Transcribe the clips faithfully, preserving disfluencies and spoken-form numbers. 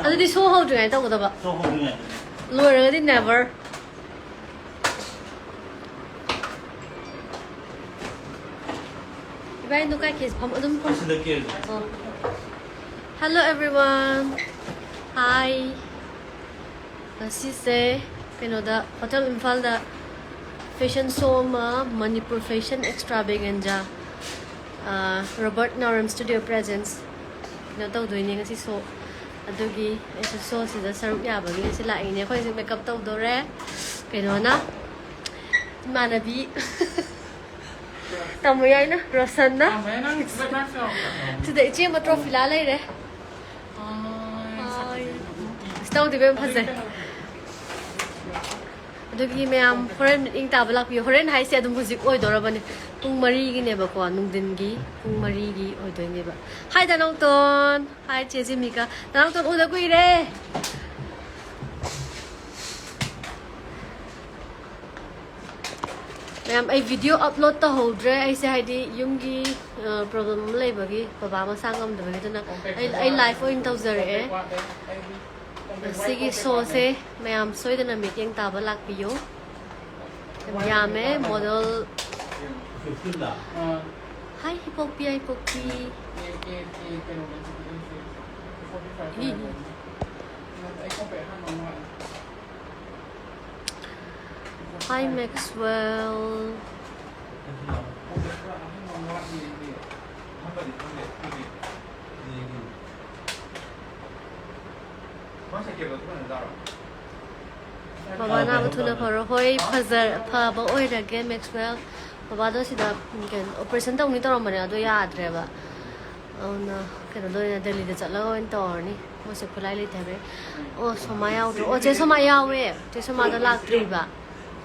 ꯑꯗꯨꯗꯤ ꯁꯣ ꯍꯧꯗ꯭ꯔꯤꯉꯩ ꯇꯧꯒꯗꯕ꯫ ꯂꯣꯏꯔꯒꯗꯤ never꯫ ꯏꯕꯥꯏ, ꯅꯨ ꯀꯥꯏ ꯀꯦꯁ ꯐꯝ ꯑꯗꯨꯝ ꯐꯝ꯫ ꯑꯣ꯫ Hello everyone. Hi. ꯉꯁꯤꯁꯦ ꯀꯩꯅꯣꯗ, ꯍꯣꯇꯦꯜ ꯏꯝꯐꯥꯜꯗ ꯐꯦꯁꯟ ꯁꯣ ꯑꯃ, ꯃꯅꯤꯄꯨꯔ ꯐꯦꯁꯟ ꯑꯦꯛꯁꯇ꯭ꯔꯥ ꯕꯦꯒꯦꯟꯖꯥ, ꯔꯣꯕꯔꯠ ꯅꯥꯎꯔꯦꯝ ꯁ꯭ꯇꯨꯗꯤꯑꯣ ꯄ꯭ꯔꯦꯖꯦꯟꯁ ꯀꯩꯅꯣ ꯇꯧꯗꯣꯏꯅꯦ ꯉꯁꯤ ꯁꯣ꯫ ꯑꯗꯨꯒꯤ ꯑꯩꯁꯨ ꯁꯣꯁꯤꯗ ꯁꯔꯨꯛ ꯌꯥꯕꯒꯤ ꯉꯁꯤ ꯂꯥꯛꯏꯅꯦ꯫ ꯑꯩꯈꯣꯏꯁꯦ ꯃꯦꯀꯞ ꯇꯧꯗꯣꯔꯦ꯫ ꯀꯩꯅꯣꯅ, ꯏꯃꯥꯟꯅꯕꯤ ꯇꯥꯃꯣ ꯌꯥꯏꯅ, ꯔꯣꯁꯟꯅ꯫ ꯁꯤꯗ ꯏꯆꯦ ꯑꯃ ꯇ꯭ꯔꯣꯐꯤ ꯂꯥ ꯂꯩꯔꯦ꯫ ꯑꯁ, ꯇꯧꯗꯦ ꯏꯕꯦꯝ, ꯐꯖꯩ꯫ ꯑꯗꯨꯒꯤ ꯃꯌꯥꯝ ꯍꯣꯔꯦꯟ ꯃꯤꯠꯌꯦꯡ ꯇꯥꯕ ꯂꯥꯛꯄꯤꯌꯨ꯫ ꯍꯣꯔꯦꯟ ꯍꯥꯏꯁꯦ ꯑꯗꯨꯝ ꯍꯧꯖꯤꯛ ꯑꯣꯏꯗꯣꯔꯕꯅꯤ꯫ ꯄꯨꯡ ꯃꯔꯤꯒꯤꯅꯦꯕꯀꯣ, ꯅꯨꯡꯊꯤꯟꯒꯤ ꯄꯨꯡ ꯃꯔꯤꯒꯤ ꯑꯣꯏꯗꯣꯏꯅꯦꯕ꯫ ꯍꯥꯏ ꯗꯅꯥꯎꯇꯣꯟ꯫ ꯍꯥꯏ ꯆꯦ ꯖꯤꯃꯤꯀꯥ꯫ ꯗꯅꯥꯎꯇꯣꯟ ꯎꯗ ꯀꯨꯏꯔꯦ꯫ ꯃꯌꯥꯝ, ꯑꯩ ꯚꯤꯗꯤꯑꯣ ꯑꯞꯂꯣꯗ ꯇꯧꯍꯧꯗ꯭ꯔꯦ꯫ ꯑꯩꯁꯦ ꯍꯥꯏꯗꯤ ꯌꯨꯝꯒꯤ, ꯑ, ꯄ꯭ꯔꯣꯕ꯭ꯂꯦꯝ ꯑꯃ ꯂꯩꯕꯒꯤ, ꯕꯕꯥ ꯃꯁꯥ ꯉꯝꯗꯕꯒꯤ, ꯑꯗꯨꯅ ꯑꯩ, ꯑꯩ ꯂꯥꯏꯐ ꯑꯣꯏꯅ ꯇꯧꯖꯔꯛꯑꯦ꯫ ꯉꯁꯤꯒꯤ ꯁꯣꯁꯦ ꯃꯌꯥꯝ ꯁꯣꯏꯗꯅ ꯃꯤꯠꯌꯦꯡ ꯇꯥꯕ ꯂꯥꯛꯄꯤꯌꯨ꯫ ꯌꯥꯝ ꯌꯥꯝꯃꯦ, ꯃꯣꯗꯦꯜ꯫ ꯍꯥꯏ, ꯏꯄꯣꯛꯄꯤ, ꯏꯄꯣꯛꯄꯤ꯫ E, E. Hi, Maxwell. ꯕꯕꯥ ꯅꯥꯕ ꯊꯨꯅ ꯐꯔꯣ꯫ ꯍꯣꯏ, ꯐꯖ-, ꯐꯕ ꯑꯣꯏꯔꯒꯦ, ꯃꯦꯛꯁꯋꯦꯜ꯫ ꯕꯕꯥꯗꯣ ꯁꯤꯗ, ꯎꯝ, ꯀꯩꯅꯣ, ꯑꯣꯄꯔꯦꯁꯟ ꯇꯧꯅꯤ ꯇꯧꯔꯝꯕꯅꯦ, ꯑꯗꯣ ꯌꯥꯗ꯭ꯔꯦꯕ꯫ ꯑꯗꯨꯅ ꯀꯩꯅꯣꯗ ꯑꯣꯏꯅ, ꯗꯦꯜꯂꯤꯗ ꯆꯠꯂꯒ ꯑꯣꯏꯅ ꯇꯧꯔꯅꯤ꯫ ꯃꯣꯏꯁꯦ ꯈꯨꯠꯂꯥꯏ ꯂꯩꯇꯕꯩ꯫ ꯑꯣ, ꯁꯣꯃꯥ ꯌꯥꯎꯗ꯭ꯔꯣ? ꯑꯣ, ꯆꯦ ꯁꯣꯃꯥ ꯌꯥꯎꯋꯦ꯫ ꯆꯦ ꯁꯣꯃꯥꯗꯣ ꯂꯥꯛꯇ꯭ꯔꯤꯕ꯫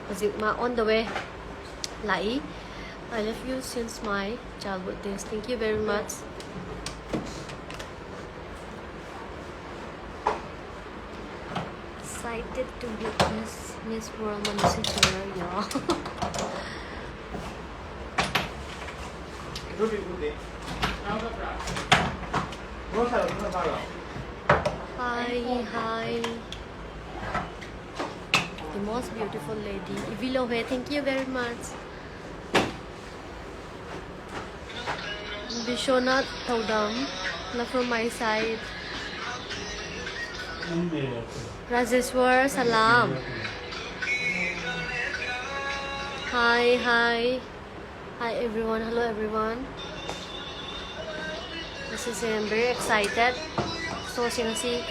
ꯍꯧꯖꯤꯛ ꯃꯥ on the way ꯂꯥꯛꯏ꯫ I love you since my childhood days. Thank you very much. Excited to witness Miss World Manusi Junior, y'all. Ruby Ruby. Now the brush. Hi, hi. The most beautiful lady. Ivilo hai. Thank you very much. Bishwanath Thaudam. Love from my side. Rajeshwar, salam. Hi, hi. Hi everyone, hello everyone. This is, I'm very excited. So, ꯁꯤ ꯉꯁꯤ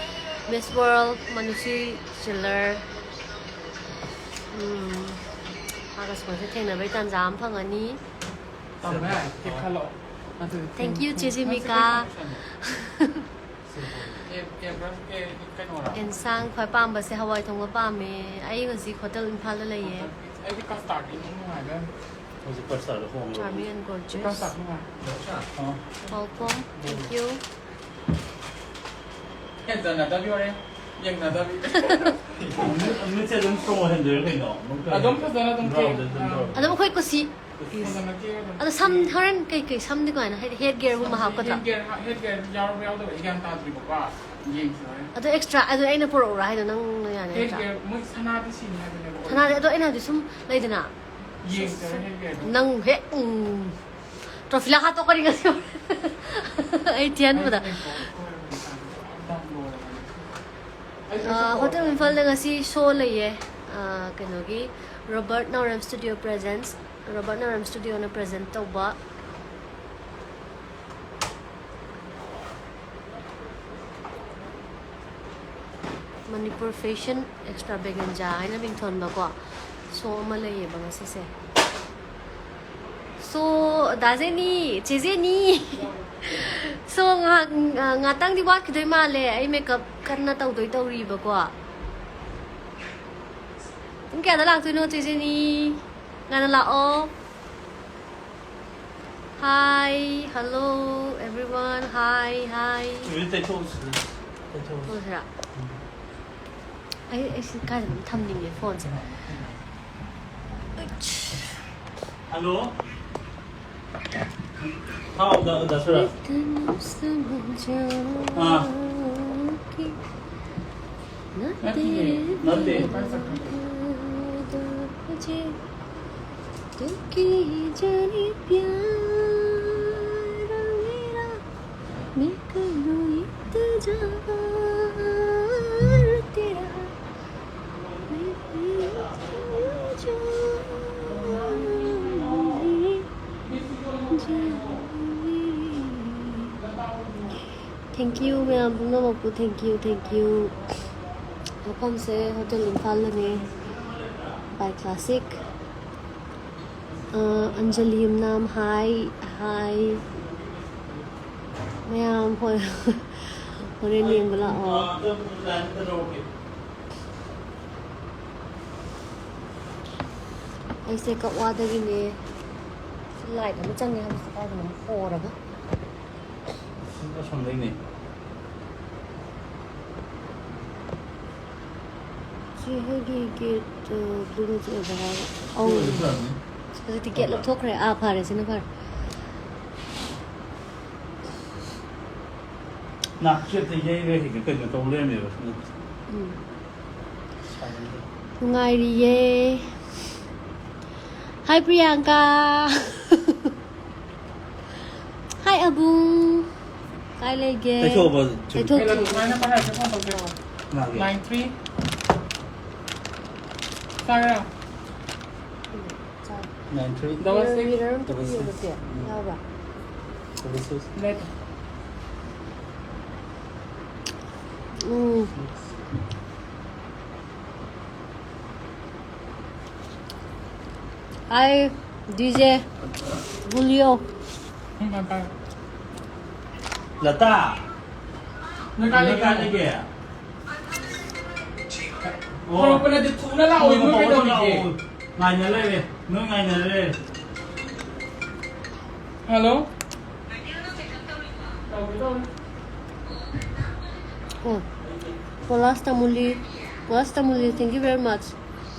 Miss World Manushi Chillar. ꯎꯝ, ꯃꯥꯒ ꯁ꯭ꯀꯨꯜꯁꯦ ꯊꯦꯡꯅꯕꯩ ꯇꯥꯟꯖꯥ ꯑꯃ ꯐꯪꯉꯅꯤ꯫ ꯇꯝꯃꯦ, cake ꯈꯜꯂꯛꯑꯣ꯫ ꯅꯠꯇ꯭ꯔꯗꯤ Thank you, ꯆꯦ ꯖꯤꯃꯤꯀꯥ꯫ ꯀꯦꯛ, ꯀꯦꯛ ꯕ꯭ꯔꯁ, ꯀꯦꯛ ꯀꯩꯅꯣꯔꯥ? ꯑꯦꯟꯁꯥꯡ ꯈ꯭ꯋꯥꯏ ꯄꯥꯝꯕꯁꯦ ꯍꯋꯥꯏ ꯊꯣꯡꯕ ꯄꯥꯝꯃꯦ꯫ ꯑꯩ ꯍꯧꯖꯤꯛ ꯍꯣꯇꯦꯜ ꯏꯝꯐꯥꯜꯗ ꯂꯩꯌꯦ꯫ ꯑꯩꯗꯤ ꯀꯁꯇꯥꯔꯗ ꯏꯅꯨꯡ ꯅꯨꯡꯉꯥꯏꯕ꯫ ꯍꯧꯖꯤꯛ ꯀꯁꯇꯥꯔꯗ ꯍꯣꯡꯉꯦ꯫ Charming and gorgeous꯫ ꯀꯁꯇꯥꯔꯗ ꯅꯨꯡꯉꯥꯏ꯫ ꯑꯥ꯫ Welcome. Thank you. ꯌꯦꯡꯅꯗꯕꯤ ꯍꯣꯔꯦꯟ꯫ ꯌꯦꯡꯅꯗꯕꯤ꯫ ꯃꯤꯠꯁꯦ ꯑꯗꯨꯝ ꯁꯣꯛꯍꯟꯗꯣꯏꯔꯣ ꯀꯩꯅꯣ? ꯑꯗꯨꯝ ꯐꯖꯅ ꯑꯗꯨꯝ ꯀꯦꯛ꯫ ꯑꯗꯨꯝ ꯑꯩꯈꯣꯏ ꯀꯨꯁꯤ꯫ ꯐꯖꯅ ꯀꯦꯛ ꯑꯗꯨꯝ꯫ ꯑꯗꯣ ꯁꯝ ꯍꯣꯔꯦꯟ ꯀꯩꯀꯩ ꯁꯝꯗꯤ ꯀꯃꯥꯏꯅ, ꯍꯥꯏꯗꯤ ꯍꯦꯠ ꯒꯤꯌꯔꯒꯨꯝꯕ ꯍꯥꯞꯀꯗ꯭ꯔꯥ? ꯍꯦꯠ ꯒꯤꯌꯔ ꯍꯥꯞ-, ꯍꯦꯠ ꯒꯤꯌꯔ ꯌꯥꯎꯔꯕ ꯌꯥꯎꯗꯕ ꯑꯩ ꯒ꯭ꯌꯥꯟ ꯇꯥꯗ꯭ꯔꯤꯕꯀꯣ꯫ ꯌꯦꯡꯁꯤ ꯍꯣꯔꯦꯟ꯫ ꯑꯗꯣ ꯑꯦꯛꯁꯇ꯭ꯔꯥ, ꯑꯗꯣ ꯑꯩꯅ ꯄꯨꯔꯛꯎꯔꯥ ꯍꯥꯏꯗꯣ ꯅꯪꯅ ꯌꯥꯅꯤ ꯍꯦꯠ ꯅꯠꯇ꯭ꯔꯥ? ꯒꯤꯌꯔ ꯃꯣꯏ ꯁꯅꯥꯗꯤ ꯁꯤꯅꯤ ꯍꯥꯏꯕꯅꯦꯕ꯫ ꯁꯅꯥꯗꯤ, ꯑꯗꯣ ꯑꯩꯅ ꯍꯥꯏꯗꯤ ꯁꯨꯝ ꯂꯩꯗꯅ꯫ ꯌꯦꯡꯁꯤ ꯍꯣꯔꯦꯟ ꯍꯦꯠ ꯒꯤꯌꯔꯗꯣ꯫ ꯅꯪ ꯍꯦꯛ, ꯎꯝ, ꯇ꯭ꯔꯣꯐꯤꯂꯥ ꯍꯥꯠꯇꯣꯛꯀꯅꯤ ꯉꯁꯤ꯫ ꯑꯩ ꯊꯤꯍꯟꯕꯗ꯫ ꯑꯩ ꯑꯥ, ꯍꯣꯇꯦꯜ ꯏꯝꯐꯥꯜꯗ ꯉꯁꯤ ꯁꯣ ꯂꯩꯌꯦ꯫ ꯑꯥ, ꯀꯩꯅꯣꯒꯤ, ꯔꯣꯕꯥꯔꯠ ꯅꯥꯎꯔꯦꯝ ꯁ꯭ꯇꯨꯗꯤꯑꯣ ꯄ꯭ꯔꯦꯖꯦꯟꯁ꯫ ꯔꯣꯕꯥꯔꯠ ꯅꯥꯎꯔꯦꯝ ꯁ꯭ꯇꯨꯗꯤꯑꯣꯅ ꯄ꯭ꯔꯦꯖꯦꯟ ꯇꯧꯕ ꯃꯅꯤꯄꯨꯔ ꯐꯦꯁꯟ ꯑꯦꯛꯁꯇ꯭ꯔꯥ ꯚꯦꯒꯦꯟꯖꯥ ꯍꯥꯏꯅ ꯃꯤꯡꯊꯣꯟꯕꯀꯣ ꯁꯣ ꯑꯃ ꯂꯩꯌꯦꯕ ꯉꯁꯤꯁꯦ꯫ ꯁꯣ, ꯗꯥ ꯖꯦꯅꯤ, ꯆꯦ ꯖꯦꯅꯤ꯫ ꯁꯣ ꯉꯥꯏꯍꯥꯛ, ꯉꯥ-, ꯉꯥꯛꯇꯪꯗꯤ ꯋꯥꯠꯈꯤꯗꯣꯏ ꯃꯥꯜꯂꯦ꯫ ꯑꯩ ꯃꯦꯀꯞ ꯀꯟꯅ ꯇꯧꯗꯣꯏ ꯇꯧꯔꯤꯕꯀꯣ꯫ ꯄꯨꯡ ꯀꯌꯥꯗ ꯂꯥꯛꯇꯣꯏꯅꯣ, ꯆꯦ ꯖꯦꯅꯤ? ꯉꯟꯅ ꯂꯥꯛꯑꯣ꯫ Hi, hello, everyone. Hi, hi. ꯇꯩꯊꯣꯛꯎꯁꯤꯅꯦ꯫ ꯇꯩꯊꯣꯛꯎꯁꯤ꯫ ꯇꯩꯊꯣꯛꯎꯁꯤꯔꯥ? ꯎꯝ꯫ ꯑꯩ, ꯑꯩ ꯁꯤ ꯀꯥꯏꯗꯅꯣ ꯊꯝꯅꯤꯡꯉꯦ ꯐꯣꯟꯁꯦ꯫ ꯎꯏꯁ꯫ ꯍꯜꯂꯣ꯫ ꯍꯥꯎ, ꯗ-, ꯗꯁꯔ꯫ ꯑꯥ꯫ ꯅꯠꯇꯤꯌꯦ, ꯅꯠꯇꯦ꯫ Thank you ꯃꯌꯥꯝ ꯄꯨꯝꯅꯃꯛꯄꯨ, thank you, thank you꯫ ꯃꯐꯝꯁꯦ Hotel ꯏꯝꯐꯥꯜꯗꯅꯦ, by Classic꯫ ꯑ, ꯑꯟꯖꯂꯤ ꯌꯨꯝꯅꯥꯝ, hi, hi꯫ ꯃꯌꯥꯝ ꯍꯣꯏ, ꯍꯣꯔꯦꯟ ꯌꯦꯡꯕ ꯂꯥꯛꯑꯣ꯫ ꯑꯩꯁꯦ ꯀꯛꯋꯥꯗꯒꯤꯅꯦ꯫ ꯁꯤ light ꯑꯃ ꯆꯪꯉꯦ ꯍꯥꯏꯕꯁꯦ ꯀꯥꯏꯗꯅꯣ ꯍꯣꯔꯒ꯫ ꯑꯁꯣꯝꯗꯩꯅꯦ꯫ ꯁꯤ ꯍꯣꯏꯒꯤ gate, ꯑ, blue ꯃꯆꯨ ꯑꯣꯏꯕ ꯍꯥꯏꯕ꯫ ꯑꯧ꯫ ꯁꯤ ꯑꯣꯏꯔꯗꯤ ꯐꯔꯅꯤ꯫ ꯍꯧꯖꯤꯛꯇꯤ gate ꯂꯧꯊꯣꯛꯈ꯭ꯔꯦ꯫ ꯑꯥ, ꯐꯔꯦ, ꯁꯤꯅ ꯐꯔꯦ꯫ ꯅꯥꯛꯆꯦꯠꯇ ꯌꯩꯔꯦ, ꯍꯦꯛꯇ ꯀꯩꯅꯣ ꯇꯧ ꯂꯩꯔꯝꯃꯦꯕ꯫ ꯎꯝ꯫ ꯅꯨꯡꯉꯥꯏꯔꯤꯌꯦ꯫ Hi, ꯄ꯭ꯔꯤꯌꯥꯡꯀꯥ꯫ Hi, ꯑꯕꯨꯡ꯫ ꯀꯥꯏ ꯂꯩꯒꯦ? ꯇꯩꯊꯣꯛꯑꯕ, ꯆꯨꯝꯃꯤ꯫ ꯇꯩꯊꯣꯛꯇ꯭ꯔꯤ꯫ ꯀꯩꯅꯣ, ꯁꯨꯃꯥꯏꯅ ꯄꯥꯏꯔꯒ phone ꯇꯧꯕꯤꯔꯛꯑꯣ꯫ ꯂꯥꯛꯑꯒꯦ꯫ Line three꯫ ꯆꯥꯔꯦ꯫ Nine three꯫ Double six꯫ Mirror ꯑꯝꯇ ꯄꯤꯌꯣ, ꯅꯠꯇꯦ꯫ ꯎꯝ꯫ ꯌꯥꯎꯕ꯭ꯔꯥ? Double six꯫ ꯂꯩꯇꯦ꯫ ꯎꯝ꯫ Hi, DJ Julio꯫ ꯎꯝ, ꯇꯥꯏ, ꯇꯥꯏ꯫ ꯂꯇꯥ꯫ ꯅꯣꯏ ꯀꯥꯏ ꯂꯩꯒꯦ? ꯅꯣꯏ ꯀꯥꯏ ꯂꯩꯒꯦ? ꯑꯣ꯫ ꯊꯣꯛꯂꯛꯄ ꯅꯠꯇꯦ, ꯊꯨꯅ ꯂꯥꯛꯑꯣ, ꯊꯨꯅ ꯏꯕꯨꯡꯉꯣ, ꯀꯩꯗꯧꯔꯤꯒꯦ? ꯂꯥꯛꯑꯣ꯫ ꯉꯥꯏꯅ ꯂꯩꯔꯦ, ꯅꯣꯏ ꯉꯥꯏꯅ ꯂꯩꯔꯦ꯫ Hello? ꯇꯧꯒꯦ, ꯇꯧꯒꯦ꯫ Oh, Polas Tamuli, Polas Tamuli, thank you very much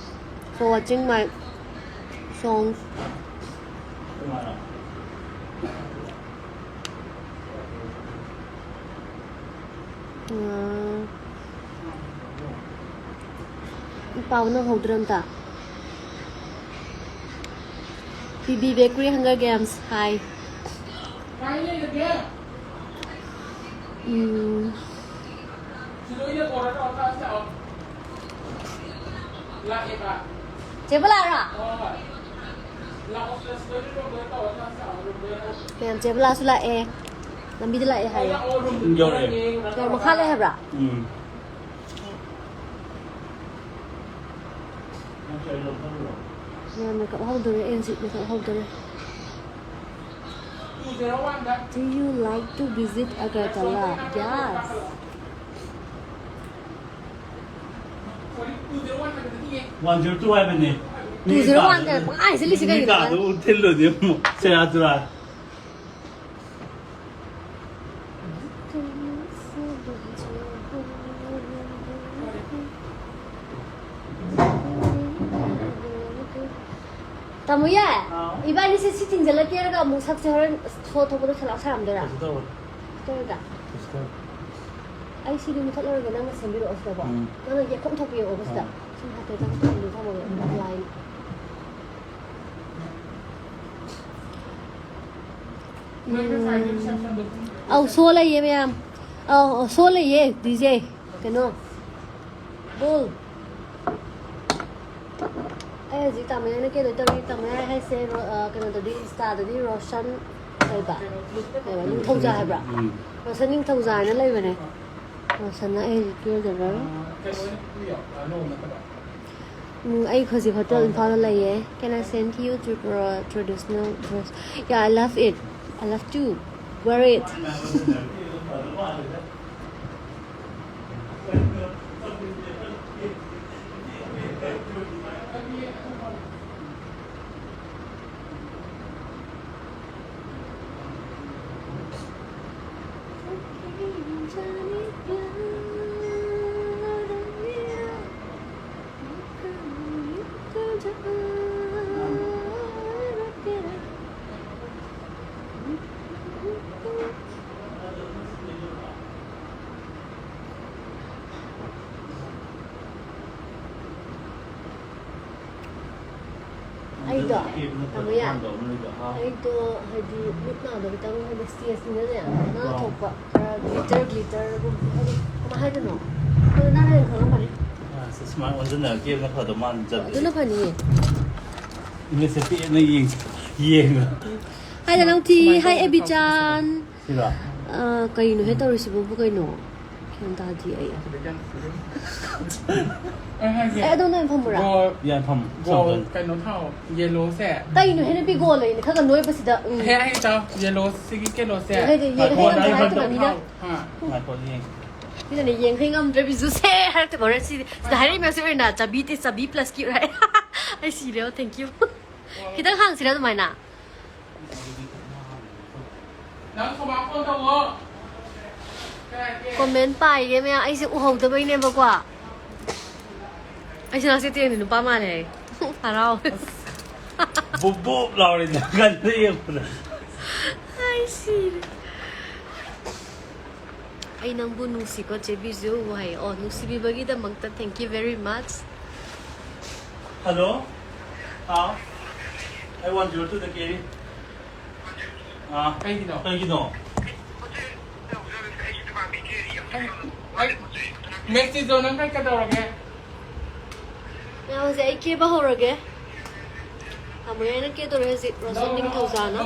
for watching my songs. ꯄꯥꯕ ꯅꯪꯍꯧꯗ꯭ꯔꯦ ꯑꯝꯇ꯫ ꯄꯤ B Bakery Hunger Games, hi. ꯎꯝ꯫ ꯆꯦ ꯕꯂꯥꯔꯣ? ꯃꯌꯥꯝ, ꯆꯦ ꯕꯂꯥꯁꯨ ꯂꯥꯛꯑꯦ꯫ ꯂꯝꯕꯤꯗ ꯂꯥꯛꯑꯦ ꯍꯥꯏꯌꯦ꯫ ꯌꯧꯔꯛꯑꯦ꯫ ꯌꯧꯔ-, ꯃꯈꯥ ꯂꯩ ꯍꯥꯏꯕ꯭ꯔꯥ? ꯎꯝ꯫ ꯃꯌꯥꯝ ꯃꯦꯀꯞ ꯍꯧꯗꯣꯔꯦ, ꯑꯩ ꯍꯧꯖꯤꯛ makeup ꯍꯧꯗꯣꯔꯦ꯫ Do you like to visit Agartala? Yes. One zero two ꯍꯥꯏꯕꯅꯦ꯫ Two zero one ꯀꯥꯏꯅ ꯄꯪꯍꯥꯏ ꯍꯥꯏꯖꯤꯜꯂꯤꯁꯤ ꯀꯩꯒꯤꯅꯣ? ꯃꯤ ꯀꯥꯗ ꯑꯃꯨꯛ ꯊꯤꯜꯂꯨꯗꯤ ꯑꯃꯨꯛ ꯁꯦꯔꯥꯟ ꯇꯨꯔꯥꯟ꯫ ꯇꯥꯃꯣ ꯌꯥꯏ? ꯍꯥꯎ꯫ ꯏꯕꯥꯅꯤꯁꯦ ꯁꯤ ꯊꯤꯡꯖꯤꯜꯂ ꯀꯦꯔꯒ ꯑꯃꯨꯛ ꯁꯛꯁꯦ ꯍꯣꯔꯦꯟ ꯁꯣ ꯊꯣꯛꯄꯗ ꯁꯂꯥꯛ ꯁꯥꯔꯝꯗꯣꯏꯔꯥ? ꯀꯩꯁꯨ ꯇꯧꯔꯣꯏ꯫ ꯇꯧꯔꯣꯏꯗ? ꯀꯩꯁꯨ ꯇꯧꯔꯣꯏ꯫ ꯑꯩ ꯁꯤꯗꯤ ꯃꯨꯊꯠꯂꯔꯣꯏꯒꯦ, ꯅꯪꯅ ꯁꯦꯝꯕꯤꯔꯛꯑꯣ ꯁꯤꯗꯀꯣ꯫ ꯎꯝ꯫ ꯅꯪꯅ ꯌꯦꯛꯐꯝ ꯊꯣꯛꯄ ꯌꯦꯛꯑꯣꯕ ꯁꯤꯗ꯫ ꯑꯥ꯫ ꯁꯨꯝ ꯍꯥꯏꯐꯦꯠꯇꯪ ꯊꯝꯃꯒꯦ, ꯊꯝꯃꯒꯦ, ꯎꯝ꯫ ꯂꯥꯏꯟ꯫ ꯎꯝ꯫ ꯑꯧ, ꯁꯣ ꯂꯩꯌꯦ ꯃꯌꯥꯝ꯫ ꯑꯧ, ꯑꯧ, ꯁꯣ ꯂꯩꯌꯦ, ꯗꯤ ꯖꯦ꯫ ꯀꯩꯅꯣ? ꯕꯣꯜ꯫ ꯑꯩ ꯍꯧꯖꯤꯛ ꯇꯥꯃꯌꯥꯏꯅ ꯀꯩꯅꯣ ꯇꯧꯔꯤ, ꯇꯥꯃꯌꯥꯏ ꯍꯥꯏꯁꯦ ꯔꯣ-, ꯑ, ꯀꯩꯅꯣꯗꯗꯤ, ꯏꯟꯁꯇꯥꯗꯗꯤ ꯔꯣꯁꯟ ꯀꯩꯕ? ꯀꯩꯕ? ꯅꯤꯡꯊꯧꯖꯥ ꯍꯥꯏꯕ꯭ꯔꯥ? ꯎꯝ꯫ ꯔꯣꯁꯟ ꯅꯤꯡꯊꯧꯖꯥ ꯍꯥꯏꯅ ꯂꯩꯕꯅꯦ꯫ ꯔꯣꯁꯟꯅ ꯑꯩ ꯍꯧꯖꯤꯛ ꯀꯦꯖꯕ꯭ꯔꯥ? ꯎꯝ, ꯑꯩ ꯍꯧꯖꯤꯛ ꯍꯣꯇꯦꯜ ꯏꯝꯐꯥꯜꯗ ꯂꯩꯌꯦ꯫ Can I send you Tripura traditional dress? Yeah, I love it. I love to wear it. ꯑꯩꯗꯣ, ꯇꯥꯃꯣ ꯌꯥ-, ꯑꯩꯗꯣ ꯍꯥꯏꯗꯤ ꯃꯤꯠ ꯅꯥꯗꯣ ꯈꯤꯇꯪ ꯍꯥꯏꯗꯤ ꯁ꯭ꯇꯦꯖꯅꯤꯅꯅꯦ, ꯉꯥ ꯊꯣꯛꯄ ꯈꯔ ꯒ꯭ꯂꯤꯇꯔ ꯒ꯭ꯂꯤꯇꯔꯒꯨꯝꯕ ꯍꯥꯏꯗꯤ ꯀꯃꯥꯏ ꯍꯥꯏꯗꯣꯏꯅꯣ? ꯑꯗꯣ ꯅꯪ ꯍꯦꯟꯅ ꯈꯪꯉꯝꯃꯅꯤ꯫ ꯑꯁ, ꯁꯨꯃꯥꯏꯅ ꯑꯣꯟꯁꯤꯟꯅꯔ ꯀꯦꯕꯅ ꯐꯗꯧ ꯃꯥꯟꯗ꯭ꯔꯗꯤ꯫ ꯑꯗꯨꯅ ꯐꯅꯤꯌꯦ꯫ ꯏꯃꯦꯖꯁꯦ ꯄꯤꯛꯅ ꯌꯦꯡ-, ꯌꯦꯡꯉ꯫ ꯍꯥꯏꯗ ꯅꯪ ꯊꯤ, ꯁꯨꯃꯥꯏꯅ ꯍꯥꯏ ꯇꯧꯕꯅ ꯑꯦꯕꯤꯆꯥꯟ꯫ ꯁꯤꯔꯣ? ꯑ, ꯀꯩꯅꯣ ꯍꯦ ꯇꯧꯔꯤꯁꯤꯕꯨ ꯀꯩꯅꯣ? ꯒ꯭ꯌꯥꯟ ꯇꯥꯗꯦ ꯑꯩ꯫ ꯑꯩ ꯍꯥꯏꯒꯦ꯫ ꯑꯩ ꯑꯗꯣꯝꯗ ꯑꯣꯏꯅ ꯐꯝꯃꯨꯔꯥ? ꯒꯣꯜ, ꯌꯥꯝ ꯐꯝ-, ꯒꯣꯜ ꯐꯝ-, ꯀꯩꯅꯣ ꯊꯥꯎ, ꯌꯦꯂꯣꯁꯦ꯫ ꯀꯩꯅꯣ ꯍꯦ ꯅꯨꯄꯤ ꯒꯣꯜ ꯂꯩꯅ ꯈꯔ ꯈꯔ ꯅꯣꯏꯕꯁꯤꯗ, ꯎꯝ꯫ ꯍꯦ, ꯑꯩ ꯆꯥꯎ, ꯌꯦꯂꯣꯁꯤꯒꯤ ꯀꯩꯅꯣꯁꯦ꯫ ꯌꯦꯡꯈꯩꯗꯤ, ꯌꯦꯡꯈꯩ ꯉꯥꯏꯈꯣ, ꯉꯝꯗ꯭ꯔꯦ ꯑꯩ ꯍꯥꯏꯔꯛꯇꯕ ꯐꯖꯅ ꯃꯤꯅ꯫ ꯊꯥꯎ꯫ ꯍꯥ꯫ ꯉꯥꯏꯈꯣ, ꯌꯦꯡ-꯫ ꯃꯤꯅꯅꯦ ꯌꯦꯡꯈꯩ ꯉꯝꯗ꯭ꯔꯦ ꯕꯤꯖꯨꯁꯦ ꯍꯥꯏꯔꯛꯇꯕ ꯍꯣꯔꯦꯟ ꯁꯤ-, ꯁꯤꯗ ꯍꯥꯏꯔꯛꯏ ꯃꯌꯥꯝꯁꯦ ꯂꯣꯏꯅ ꯆꯥꯕꯤ ꯇꯦ-, ꯆꯥꯕꯤ ꯄ꯭ꯂꯁꯀꯤ ꯑꯣꯏꯔꯦ꯫ ꯑꯩ ꯁꯤꯔꯦ, thank you꯫ ꯈꯤꯇꯪ ꯍꯥꯡꯁꯤꯔꯥ ꯑꯗꯨꯃꯥꯏꯅ? ꯅꯪ ꯈꯣꯃꯥ ꯐꯣꯟ ꯇꯧꯋꯣ꯫ ꯀꯣꯃꯦꯟ ꯄꯥꯏꯒꯦ ꯃꯌꯥꯝ, ꯑꯩꯁꯦ ꯎꯍꯧꯗꯕꯩꯅꯦꯕꯀꯣ꯫ ꯑꯩꯁꯦ ꯉꯁꯤ ꯇꯦꯡꯅꯤ ꯅꯨꯄꯥ ꯃꯥꯜꯂꯦ ꯍꯥꯏ꯫ ꯍꯔꯥꯎ꯫ ꯕꯨꯞ ꯕꯨꯞ ꯂꯥꯎꯔꯦ ꯅꯥꯀꯟꯗ ꯌꯦꯡꯕꯗ꯫ ꯑꯩ ꯁꯤꯔꯦ꯫ ꯑꯩ ꯅꯪꯕꯨ ꯅꯨꯡꯁꯤꯀꯣ ꯆꯦ ꯕꯤꯖꯨ ꯍꯥꯏ꯫ ꯑꯣ, ꯅꯨꯡꯁꯤꯕꯤꯕꯒꯤꯗꯃꯛꯇ thank you very much꯫ Hello? ꯍꯥꯎ? ꯑꯩ one zero two ꯗ ꯀꯦꯔꯤ꯫ ꯑꯥ, ꯀꯩꯒꯤꯅꯣ? ꯀꯩꯒꯤꯅꯣ? ꯑꯩ, ꯑꯩ, ꯃꯦꯛꯁꯤꯖꯣ, ꯅꯪ ꯀꯩ ꯀꯩꯗꯧꯔꯒꯦ? ꯃꯌꯥꯝꯁꯦ ꯑꯩ ꯀꯦꯕ ꯍꯧꯔꯒꯦ꯫ ꯇꯥꯃꯣ ꯌꯥꯏꯅ ꯀꯦꯗꯧꯔꯦ ꯍꯧꯖꯤꯛ, ꯔꯣꯁꯟ ꯅꯤꯡꯊꯧꯖꯥꯅ꯫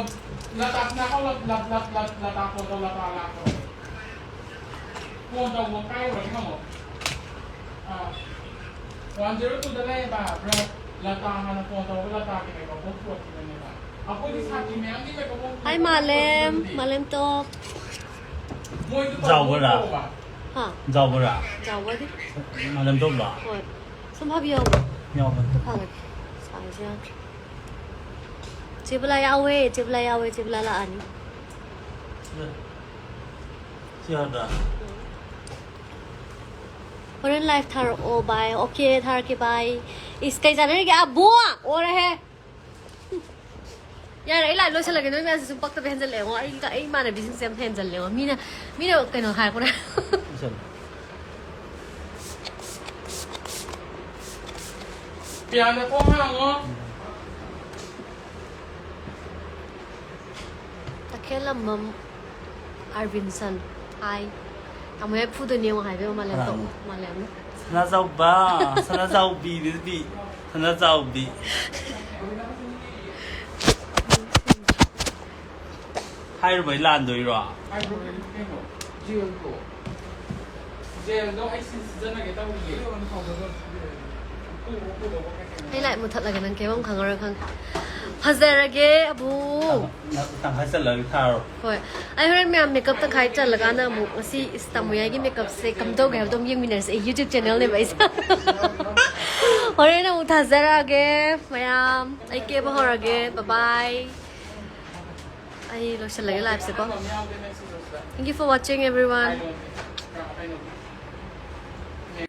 ꯂꯇꯥ ꯂꯥꯛꯑꯣ, ꯂ-, ꯂ-, ꯂ-, ꯂꯇꯥ ꯐꯣꯟ ꯇꯧ, ꯂꯇꯥ ꯂꯥꯛꯑꯣ꯫ ꯐꯣꯟ ꯇꯧꯕ ꯀꯥꯏ ꯌꯧꯔꯒꯦ ꯍꯪꯉꯣ꯫ ꯑꯥ꯫ One zero two ꯗ ꯂꯩꯌꯦꯕ, ꯕ꯭ꯔ-, ꯂꯇꯥ ꯍꯥꯟꯅ ꯐꯣꯟ ꯇꯧꯔꯒ ꯂꯇꯥꯒꯤ ꯃꯦꯀꯞ ꯕꯣꯛꯁ ꯄꯨꯔꯛꯈꯤꯕꯅꯦꯕ꯫ ꯑꯩꯈꯣꯏꯗꯤ ꯁꯥꯇꯤ ꯃꯌꯥꯝꯒꯤ ꯃꯦꯀꯞ ꯕꯣꯛꯁ ꯍꯥꯏ ꯃꯥꯂꯦꯝ, ꯄꯨꯔꯛꯈꯤꯕꯗꯨꯗꯤ꯫ ꯃꯥꯂꯦꯝ ꯇꯣꯞ꯫ ꯃꯣꯏꯗꯨ ꯖꯥꯎꯕꯔꯥ? ꯇꯧꯕ꯫ ꯍꯥ? ꯖꯥꯎꯕꯔꯥ? ꯖꯥꯎꯕꯗꯤ? ꯃꯥꯂꯦꯝ ꯇꯣꯞꯂꯣ? ꯍꯣꯏ꯫ ꯁꯨꯝ ꯍꯥꯏꯕ ꯌꯥꯎꯕ꯭ꯔꯣ? ꯌꯥꯎꯕꯅꯦ꯫ ꯐꯪꯉꯦ꯫ ꯁꯥꯏꯁ ꯌꯥꯗ꯭ꯔꯦ꯫ ꯆꯦꯕꯂꯥ ꯌꯥꯎꯋꯦ, ꯆꯦꯕꯂꯥ ꯌꯥꯎꯋꯦ, ꯆꯦꯕꯂꯥ ꯂꯥꯛꯑꯅꯤ꯫ ꯁꯤ ꯌꯥꯗ꯭ꯔꯥ? ꯍꯣꯔꯦꯟ ꯂꯥꯏꯚ ꯊꯥꯔꯛꯑꯣ ꯚꯥꯏ꯫ ꯑꯣꯀꯦ, ꯊꯥꯔꯛꯀꯦ ꯚꯥꯏ꯫ ꯏꯁ, ꯀꯩ ꯆꯥꯟꯅꯔꯤꯒꯦ? ꯑꯕꯨ! ꯑꯣꯔꯦꯍꯦ꯫ ꯌꯥꯔꯦ, ꯑꯩ ꯂꯥꯏꯚ ꯂꯣꯏꯁꯤꯜꯂꯒꯦ꯫ ꯅꯣꯏ ꯃꯌꯥꯝꯁꯦ ꯁꯨꯝ ꯄꯛꯇꯕ ꯍꯦꯟꯖꯜꯂꯛꯑꯦꯉꯣ꯫ ꯑꯩ, ꯑꯩ ꯏꯃꯥꯟꯅꯕꯤꯁꯤꯡꯁꯦ ꯌꯥꯝ ꯍꯦꯟꯖꯜꯂꯦꯉꯣ꯫ ꯃꯤꯅ, ꯃꯤꯅ ꯀꯩꯅꯣ ꯍꯥꯏꯔꯛꯄꯅꯦ꯫ ꯂꯣꯏꯁꯤꯜꯂꯣ꯫ ꯄꯤꯌꯥꯅ ꯊꯣꯡ ꯍꯥꯡꯉꯣ꯫ ꯈꯦꯂꯝꯕꯝ ꯑꯥꯔꯕꯤꯟꯁꯟ꯫ ꯍꯥꯏ꯫ ꯇꯥꯃꯣ ꯌꯥꯏ ꯐꯨꯗꯣꯏꯅꯦ ꯌꯦꯡꯉꯣ ꯍꯥꯏꯕ ꯃꯥꯂꯦꯝꯗꯣ꯫ ꯀꯅꯥꯅꯣ? ꯃꯥꯂꯦꯝꯅ꯫ ꯁꯅꯥꯖꯥꯎꯕ, ꯁꯅꯥꯖꯥꯎꯕꯤꯗꯨꯗꯤ, ꯁꯅꯥꯖꯥꯎꯕꯤ꯫ ꯍꯥꯏꯔꯨꯕꯩ ꯂꯥꯟꯗꯣꯏꯔꯣ? ꯑꯩ ꯂꯥꯏꯠ ꯃꯨꯊꯠꯂꯒꯦ, ꯅꯪ ꯀꯩꯝ ꯈꯪꯉꯔꯣꯏ ꯈꯪꯉꯦ꯫ ꯐꯖꯔꯒꯦ ꯑꯕꯨ꯫ ꯇꯪꯈꯥꯏ ꯆꯠꯂꯒ ꯊꯥꯔꯣ꯫ ꯍꯣꯏ꯫ ꯑꯩ ꯍꯣꯔꯦꯟ ꯃꯌꯥꯝ ꯃꯦꯀꯞ ꯇꯪꯈꯥꯏ ꯆꯜꯂꯀꯥꯟꯗ ꯑꯃꯨꯛ ꯉꯁꯤ ꯏꯁ ꯇꯥꯃꯣ ꯌꯥꯏꯒꯤ ꯃꯦꯀꯞꯁꯦ ꯀꯝꯗꯧꯒꯦ ꯍꯥꯏꯕꯗꯣ ꯑꯃꯨꯛ ꯌꯦꯡꯃꯤꯟꯅꯔꯁꯦ꯫ ꯑꯩ ꯌꯨꯇ꯭ꯌꯨꯕ ꯆꯦꯅꯦꯜꯅꯦꯕ ꯑꯩꯁꯦ꯫ ꯍꯣꯔꯦꯟ ꯑꯃꯨꯛ ꯊꯥꯖꯔꯛꯑꯒꯦ ꯃꯌꯥꯝ꯫ ꯑꯩ ꯀꯦꯕ ꯍꯧꯔꯒꯦ꯫ ꯕꯕꯥꯏ꯫ ꯑꯩ ꯂꯣꯏꯁꯤꯜꯂꯒꯦ ꯂꯥꯏꯐꯁꯦꯀꯣ꯫ Thank you for watching everyone.